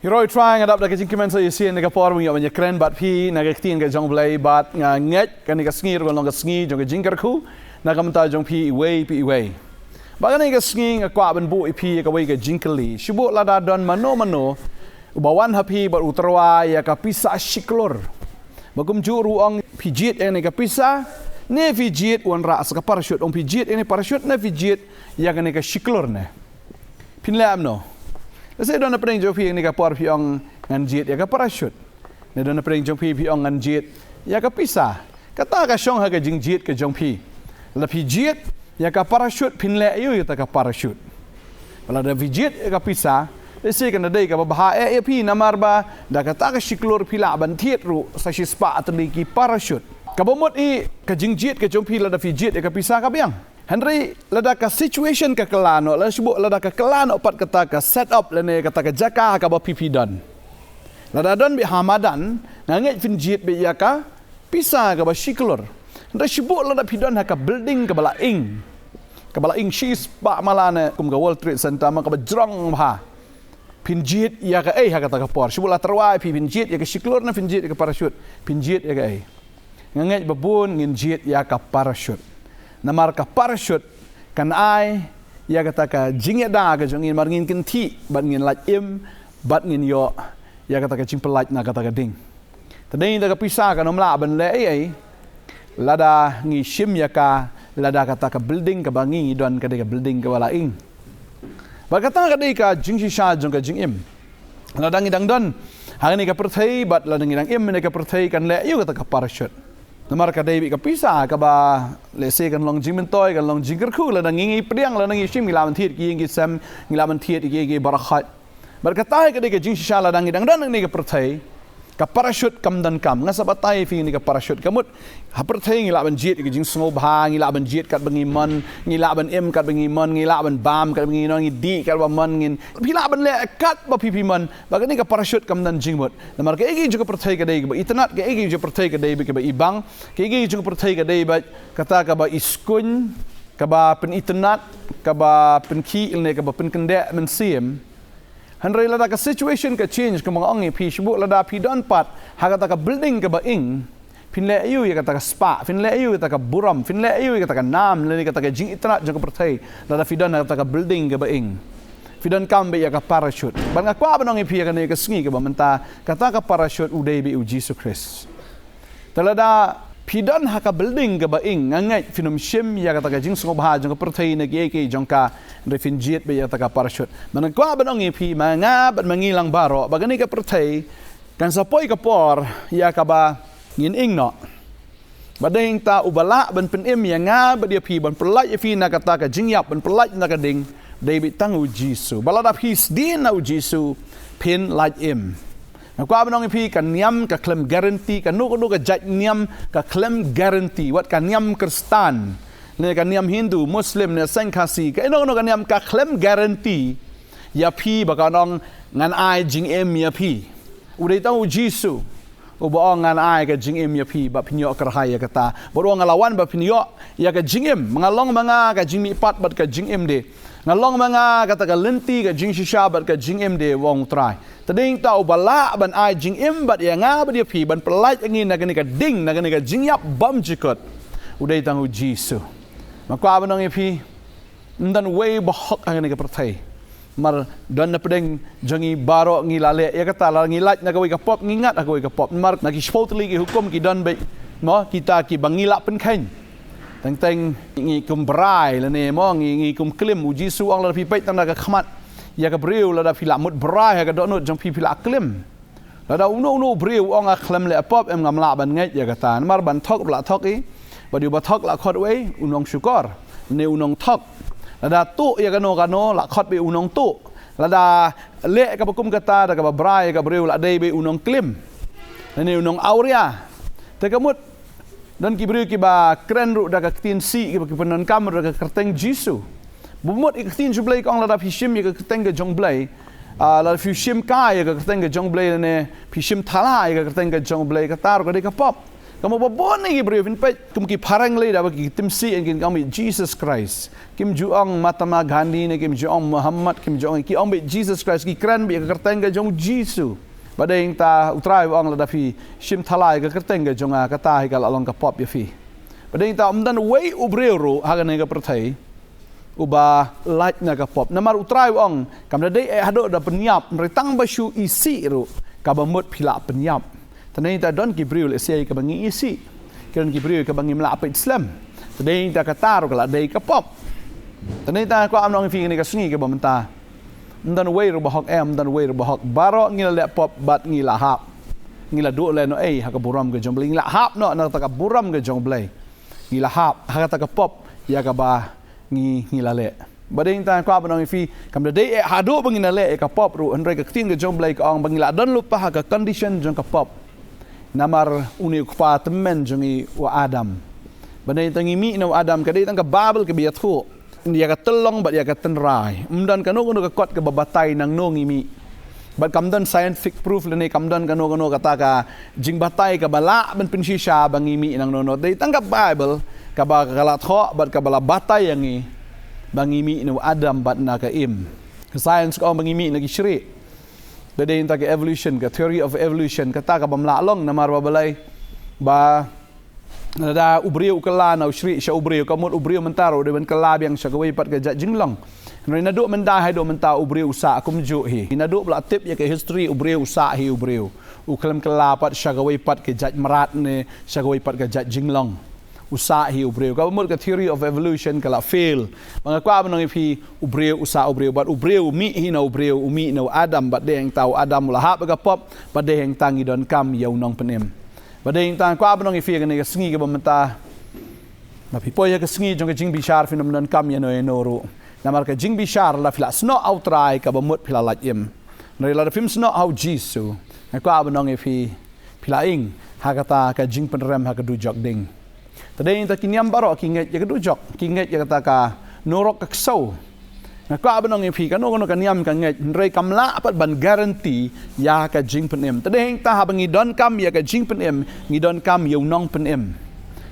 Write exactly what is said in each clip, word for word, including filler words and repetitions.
Hi roi Trai, nga dap da ka jingkmen sa ïasien na ka por ba ngi ïoh ban ïakren bad phi na ka ktien ka jong U Blei, bad nga ngeit kane ka sngi ruh kan long ka sngi jong ka jingkyrkhu na ka bynta jong phi iwei pa iwei. Bad kane ka sngi nga kwah ban buh ïa phi ïa kawei ka jingkylli. Shu buh lada don mano mano uba wan ha phi bad u tyrwa ïa ka pisa shi klur, ba kumjuh ruh u ong phi jied ïa kane ka pisa, ne phi jied wanrah sa ka parachute, ong phi jied ïa kane parachute ne phi jied ïa kane ka shi klur ne? Phin leh kumno? Lehse don napdeng jong phi ha kane ka por phi ong ngan jied ïa ka parachute, ne don napdeng jong phi phi ong ngan jied ïa ka pisa. Kata ka shong ha ka jingjied ka jong phi. Lada phi jied ïa ka parachute phin leh aïu ïa kata ka parachute? Lada phi jied ïa ka pisa, lehse kan da dei kaba bha eh ïa phi, namar ba da kata ka shi klur phi lah ban thied ruh sa shispah tylli ki parachute. Kaba mut hi ka jingjied ka jong phi lada phi jied ïa ka pisa ka biang. Hynrei lada ka situation ka kylla noh, lada shu buh lada ka kylla noh pat kata ka set up lane kata ka jaka kaba phi phi don, lada don beit ha madan, nga ngeit phin jied beit ïa ka pisa kaba shi klur. Hynrei shu buh lada phi don ha ka building kaba la ing, kaba la ing shispah mala ne kum ka World Trade Center, ma kaba jrong bha, phin jied ïa kaei ha kata ka por? Shu buh la tyrwa ïa phi, phin jied ïa ka shi klur ne phin jied ïa ka parachute? Phin jied ïa kaei? Nga ngeit ba bun ngin jied ïa ka parachute. Namar ka parachute kan ai ïa kata ka jingïada ka jong ngi, namar ngin kynthih bad ngin lait im bad ngin ïoh ïa kata ka jingpyllait na kata ka ding. Te dei da ka pisa kan ym lah ban leh ei ei lada ngi shim ïa ka, lada kata ka building kaba ngi ngi don ka dei ka building kaba la ing. Bad kata ka dei ka jingshisha jong ka jingim. Lada ngi dang don ha kane ka pyrthei bad lada ngi dang im ha kane ka pyrthei, kan leh aïu kata ka parachute? Namar ka dei beit ka pisa kaba lehse kan long jingmyntoi, kan long jingkyrkhu, lada ngi ngi pdiang, lada ngi shim, ngi lah ban thied ki ïing ki sem, ngi lah ban thied ki ki baroh khoit. Bad kata hi ka dei ka jingshisha lada ngi dang don ha kane ka pyrthei. Ka parachute kam donkam. Nga sa batai ïa phi kane ka parachute. Ka mut ha pyrthei ngi lah ban jied ïa ka jingsngewbha, ngi lah ban jied katba ngi mon, ngi lah ban im katba ngi mon, ngi lah ban bam katba ngi mon, ngi dih katba mon, ngin, phi lah ban leh katba phi phi mon. Bad kane ka parachute kam don jingmut. Namar kaei kaei jong ka pyrthei ka dei kaba itynnad, kaei kaei jong ka pyrthei ka dei beit kaba ibang, kaei kaei jong ka pyrthei ka dei beit kata kaba iskuin, kaba pynitynnad, kaba pynkhih lane kaba pynkyndeh mynsiem. Hynrei lada ka situation ka change, kumba nga ong ïa phi, shu buh lada phi don pat ha kata ka building kaba ing, phin leh aïu ïa kata ka spah, phin leh aïu ïa kata ka burom, phin leh aïu ïa kata ka nam lane kata ka jingitynnad jong ka pyrthei lada phi don ha kata ka building kaba ing? Phi donkam beit ïa ka parachute. Bad nga kwah ban ong ïa phi ha kane ka sngi kaba mynta, kata ka parachute u dei beit U Jisu Khrist. Te lada phi don ha ka building kaba ing, nga ngeit phin ym shim ïa kata ka jingsngewbha jong ka pyrthei ne kiei kiei jong ka, hynrei phin jied beit ïa kata ka parachute. Bad nga kwah ban ong ïa phi, ma nga bad ma ngi lang baroh, ba kane ka pyrthei kan sa poi ka por ïa kaba ngin ing noh. Bad dei hangta uba lah ban pynim ïa nga bad ïa phi, ban pyllait ïa phi na kata ka jingïap, ban pyllait na ka ding, dei beit tang U Jisu. Bad lada phi sdien na U Jisu, phin lait im. Nga kwah ban ong ïa phi, ka niam ka khlem guarantee, kano kano ka jait niam ka khlem guarantee, wat ka niam Khristan ne ka niam Hindu, Muslim ne seng Khasi, kano kano ka niam ka khlem guarantee ïa phi ba kan ong ngan ai jingim ïa phi. U dei tang U Jisu uba ong ngan ai ka jingim ïa phi, ba phin ïoh kyrhai ïa kata. Bad u ong nga la wan ba phin ïoh ïa ka jingim. Ma nga long ma nga ka jingmihpat bad ka jingim de. Nga long ma nga kata ka lynti, ka jingshisha bad ka jingim de, u ong U Trai. Te dei hangta uba lah ban ai jingim bad ïa nga bad ïa phi, ban pyllait ïa ngi na kane ka ding, na kane ka jingïap bymjukut, u dei tang U Jisu. Nga kwah ban ong ïa phi, ym don uwei ba hok ha kane ka pyrthei. Namar don napdeng jong ngi baroh ngi la leh ïa kata, la ngi lait na kawei ka pop, ngi ngat ha kawei ka pop. Namar na ki shiphew tylli ki hukum ki don beit, mo, kita kiba ngi lah pynkheiñ. Teng teng ngi kum brai lane, mo, ngi, ngi kum klim. U Jisu u ong lada phi peit tang da ka khmat ïa ka briew, lada phi lah mut brai ha ka dohnud jong phi, phi lah klim. Lada uno uno u briew u ong nga khlem leh pop, em, ngam lah ban ngeit ïa kata. Namar ban thok ba lah thok i, bad ïa uba thok lah khot wei, u nongshukor ne u nongthok. Lada tuh ïa kano kano lah khot beit u nongtuh. Lada leh kaba kum kata da kaba brai ïa ka briew, lah dei beit u nongklim ne u nongawria. Te ka mut don ki briew kiba kren ruh da ka ktien Sikh, kiba ki pyndonkam ruh da ka kyrteng Jisu. Bad mut ïa ka ktien jong U Blei ka ong lada phi shim ïa ka kyrteng ka jong U Blei, ah, lada phi shim kai ïa ka kyrteng ka jong U Blei ne phi shim thala ïa ka kyrteng ka jong U Blei, kata ruh ka dei ka pop. Ka mut ba bun na ki briew phin peit kum ki phareng lei da ba ki tim sih ïa ki ong beit Jesus Christ. Kim ju ong Mahatma Gandhi ne kim ju ong Muhammad, kim ju ong, ki ong beit Jesus Christ, ki kren beit ïa ka kyrteng ka jong u Jisu. Ba dei ta u Trai u ong lada phi shim thala ïa ka kyrteng ka jong nga, kata hi ka la long ka pop ïa phi. Ba dei ta ym don wei u briew ruh ha kane ka pyrthei uba lait na ka pop. Namar u Trai u ong, kam da dei eh haduh da pynïap, hynrei tang ba shu isih ruh, kaba mut phi la pynïap. Te dei ta don ki briew lehse kaba ngi isih, ki don ki briew kaba ngim lah peit slem. Te dei ta kata ruh ka la dei ka pop. Te dei ta kwah ban ong ïa phi kane ka sngi kaba mynta, ym don wei ruh ba hok, em, ym don wei ruh ba hok. Baroh ngi la leh pop bad ngi la hap. Ngi la duh lehnohei ha ka burom ka jong U Blei, ngi la hap noh na kata ka burom ka jong U Blei. Ngi la hap ha kata ka pop ïa kaba ngi, ngi la leh. Ba dei ta kwah ban ong ïa phi, kam da dei eh haduh ba ngi la leh ïa ka pop ruh, hynrei ka ktien ka jong U Blei ka ong ba ngi la don lypa ha ka condition jong ka pop. Namar une u kpa tymmen jong ngi u Adam. Ba dei ta ngi mih na u Adam, ka dei tang ka Baibl kaba ïathuh ïa ka tyllong bad ïa ka tynrai. Ym don kano kano ka kot kaba batai nangno ngi mih. Bad kam don scientific proof lane kam don kano kano kata ka jingbatai kaba lah ban pynshisha ba ngi mih nangno no. Dei tang ka Baibl kaba ka la thoh bad kaba la batai ïa ngi ba ngi mih na u Adam bad na ka Im. Ka science ka ong ba ngi mih na ki shrieh. Dei dei ta ka evolution, ka theory of evolution, kata kaba ym lah long, namar ba balei? Ba lada u briew u kylla na u shrieh sha u briew, ka mut u briew mynta ruh u dei ban kylla biang sha kawei pat ka jait jinglong. Hynrei naduh mynta haduh mynta u briew u sah kumjuh hi. Naduh ba la tip ïa ka history u briew u sah hi u briew. U khlem kylla pat sha kawei pat ka jait mrad ne sha kawei pat ka jait jinglong. U sah hi u briew. Kaba mut ka theory of evolution ka la fail. Ba nga kwah ban ong ïa phi, u briew u sah u briew, bad u briew u mih hi na u briew, u mih na u Adam, bad dei hangta u Adam u la hap ïa ka pop, bad dei hangta ngi donkam ïa u Nongpynim. Ba dei ta kwah ban ong ïa phi kane ka sngi kaba mynta, ba phi poi ha ka sngi jong ka jingbishar, phin ym donkam ïano ïano ruh. Namar ka jingbishar lada phi la snoh ha u Trai, kaba mut phi la lait im. Hynrei lada phim snoh ha u Jisu, nga kwah ban ong ïa phi, phi la ing ha kata ka jingpynrem ha ka dujok ding. Te dei ta ki niam baroh ki ngeit ïa ka dujok, ki ngeit ïa kata ka norok ka ksew. Nga kwah ban ong ïa phi, kano kano ka niam ka ngeit, hynrei kam lah pat ban guarantee ïa ka jingpynim. Te dei ta haba ngi donkam ïa ka jingpynim, ngi donkam ïa u Nongpynim.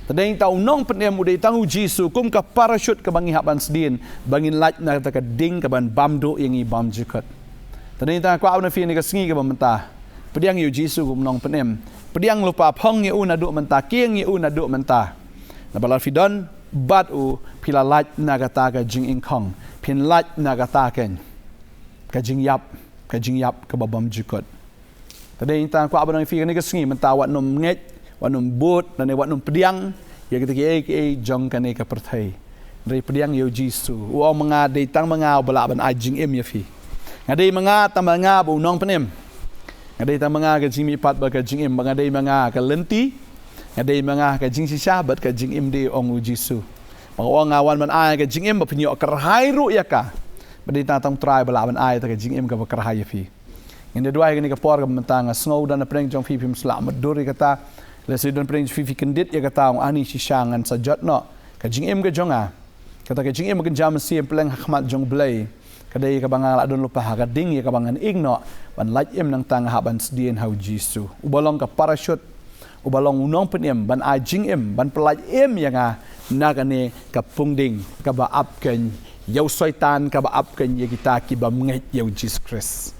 Te dei ta u Nongpynim u dei tang u Jisu kum ka parachute kaba ngi hap ban sdien ba ngin lait na kata ka ding kaban bam duh ïa ngi bymjukut. Te dei ta kwah ban ong ïa phi kane ka sngi kaba mynta, pdiang ïa u Jisu kum u Nongpynim. Pdiang lypa, phong ïa u naduh mynta, kieng ïa u naduh mynta. Naba lada phi don bad u, phi la lait na kata ka jingïengkhong, phin lait na kata ka, ka jingïap, ka jingïap kaba bymjukut. Te dei ta kwah ban ong ïa phi kane ka sngi mynta, wat nym ngeit, wat nym bud, lane wat nym pdiang ïa kita kiei kiei jong kane ka pyrthei. Hynrei pdiang ïa u Jisu. U ong ma nga, dei tang ma nga uba lah ban ai jingim ïa phi. Nga dei ma nga, tang ma nga ba u Nongpynim. Nga dei tang ma nga ka jingmihpat bad ka jingim, ba nga dei ma nga ka lynti, nga dei ma nga ka jingshisha bad ka jingim, dei ong u Jisu. Ba nga ong nga wan ban ai ka jingim, ba phin ïoh kyrhai ruh ïa ka. Ba dei tang tang u Trai ba lah ban ai ta ka jingim kaba kyrhai ïa phi. Ngin da duwai kane ka por kaba mynta, nga sngew don na pdeng jong phi phim shu lah mutdur ïa kata. Lehse don pdeng jong phi phi kyndit ïa kata, ong ani shisha ngan sa jot noh ka jingim ka jong nga. Kata ka jingim kynja mynsiem pdeng ha khmat jong U Blei, ka dei kaba nga la don lypa ha ka ding ïa kaba ngan ing noh ban lait im nangta nga hap ban sdien ha u Jisu. Uba long ka parachute, uba long u Nongpynim, ban ai jingim, ban pyllait im ïa nga na kane ka pung ding kaba ap keiñ ïa u Soitan, kaba ap keiñ ïa kita ki bym ngeit ïa u Jisu Khrist.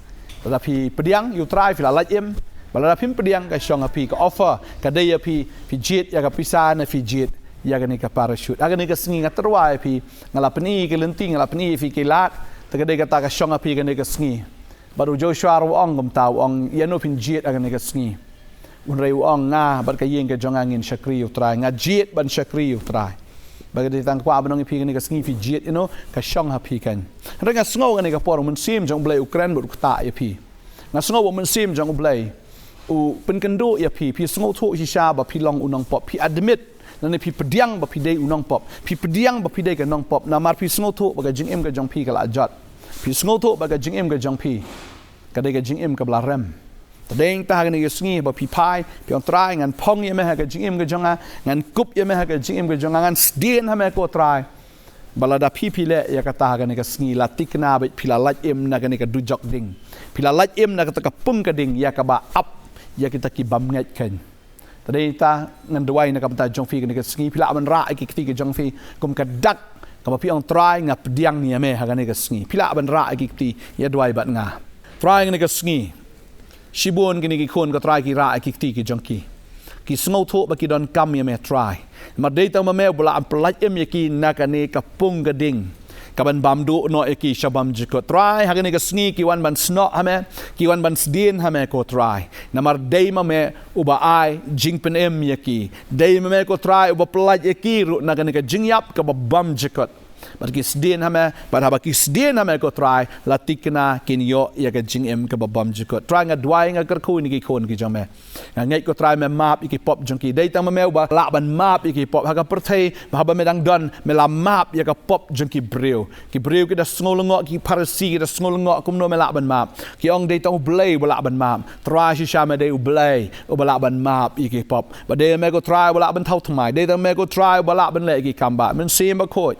Lada phi pdiang ïa u Trai phi la lait im, bad lada phim pdiang ka shong ha phi, ka offer ka dei ïa phi, phi jied ïa ka pisa ne phi jied ïa kane ka parachute. Ha kane ka sngi nga tyrwa ïa phi, nga la pyni ïa ki lynti, nga la pyni ïa phi ki lad, te ka dei kata ka shong ha phi kane ka sngi. Bad u Joshua ruh u ong kumta, u ong ïano phin jied ha kane ka sngi. Hynrei u ong nga bad ka ïing ka jong nga ngin shakri ïa u Trai, nga jied ban shakri ïa u Trai. Bad ka dei tang kwah ban ong ïa phi kane ka sngi phi jied ïano, ka shong ha phi keiñ. Hynrei nga sngew kane ka por u Mynsiem jong U Blei u kren bad u ktah ïa phi. Nga sngew ba u Mynsiem jong U Blei u pynkynduh ïa phi, phi sngewthuh shisha ba phi long u nongpop, phi admit lane phi pdiang ba phi dei u nongpop, phi pdiang ba phi dei ka nongpop, namar phi sngewthuh ba ka jingim ka jong phi ka la jot. Phi sngewthuh ba ka jingim ka jong phi ka dei ka jingim kaba la rem. Te dei ta ha kane ka sngi ba phi phai, phi ong Trai, ngan phong ïa me ha ka jingim ka jong nga, ngan kup ïa me ha ka jingim ka jong nga, ngan sdien ha me ko Trai. Ba lada phi phi leh ïa kata ha kane ka sngi, la thikna ba phi la lait im na kane ka dujok ding. Phi la lait im na kata ka pung ka ding ïa kaba ap ïa kita ki bym ngeit keiñ. Te Dei ta ngan duwai na ka bynta jong phi kane ka sngi, phi lah ban rah ïa ki kti ki jong phi kum ka dak kaba phi ong, Trai, nga pdiang ïa me ha kane ka sngi. Phi lah ban rah ïa ki kti, ïa duwai bad nga. Trai, kane ka sngi shibun kine ki khun, ko Trai, ki rah ïa ki kti ki jong ki. Ki sngewthuh ba ki donkam ïa me, Trai. Namar dei tang ma me uba lah ban pyllait im ïa ki na kane ka pung ka ding kaban bam duh noh ïa ki sha bymjukut. Trai, ha kane ka sngi ki wan ban snoh ha me, ki wan ban sdien ha me, ko Trai. Namar dei ma me uba ai jingpynim ïa ki. Dei ma me, ko Trai, uba pyllait ïa ki ruh na kane ka jingïap kaba bymjukut. Bad ki sdien ha me, bad haba ki sdien ha me, ko Trai, la thikna kin ïoh ïa ka jingim kaba bymjukut. Trai, nga duwai, nga kyrkhu ïa ki khun ki jong me. Nga ngeit, ko Trai, me map ïa ki pop jong ki. Dei tang ma me uba lah ban map ïa ki pop. Ha ka pyrthei ba haba me dang don, me la map ïa ka pop jong ki briew. Ki briew ki da sngew lyngngoh, ki Pharisi ki da sngew lyngngoh, kumno me lah ban map? Ki ong dei tang U Blei uba lah ban map. Trai, shisha me dei U Blei uba lah ban map ïa ki pop. Ba dei me, ko Trai, uba lah ban thaw thymmai. Dei tang me, ko Trai, uba lah ban leh ïa ki kam bah. Mynsiem Bakhuid,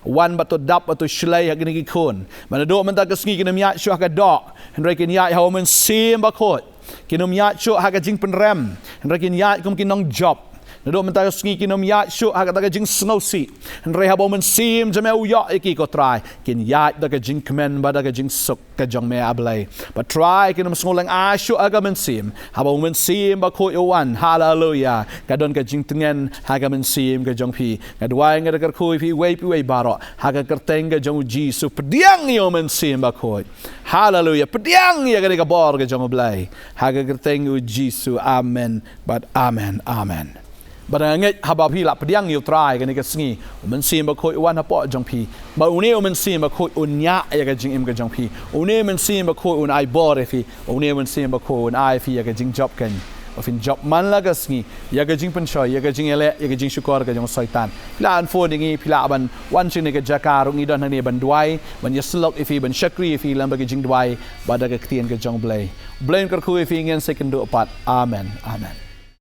wan bad to dap bad to shlei ha kine ki khun. Ba naduh mynta ka sngi kin ym ïaid shuh ha ka doh, hynrei kin ïaid ha U Mynsiem Bakhuid. Kin ym ïaid shuh ha ka jingpynrem, hynrei kin ïaid kum ki nongjop. Naduh mynta ka sngi kin ym ïaid shuh ha kata ka jingsngewsih, hynrei haba U Mynsiem jong me u ïoh ïa ki, ko Trai, kin ïaid da ka jingkmen bad da ka jingsuk ka jong me, A Blei. Bad Trai, kin ym sngew lyngngoh shuh ha ka mynsiem haba U Mynsiem Bakhuid u wan. Haleluia. Ka don ka jingtngen ha ka mynsiem ka jong phi. Nga duwai, nga da kyrkhu ïa phi uwei pa uwei baroh ha ka kyrteng ka jong U Jisu. Pdiang ïa U Mynsiem Bakhuid. Haleluia. Pdiang ïa kane ka bor ka jong U Blei ha ka kyrteng U Jisu. Amen bad amen. Amen. Bad nga ngeit haba phi lah pdiang ïa U Trai kane ka sngi, U Mynsiem Bakhuid u wan hapoh jong phi. Bad une U Mynsiem Bakhuid un ñiah ïa ka jingim ka jong phi. Une U Mynsiem Bakhuid un ai bor ïa phi. Une U Mynsiem Bakhuid un ai phi ïa ka jingjop keiñ, ba phin jop man la ka sngi ïa ka jingpynshoi, ïa ka jingïaleh, ïa ka jingshukor ka jong u Soitan. Phi lah ban phone ïa ngi, phi lah ban wan sha kane ka jaka ruh, ngi don hangne ban duwai, ban ïasyllok ïa phi, ban shakri ïa phi lem bad ka jingduwai bad da ka ktien ka jong U Blei. U Blei un kyrkhu ïa phi, ngin sa ïakynduh pat. Amen. Amen.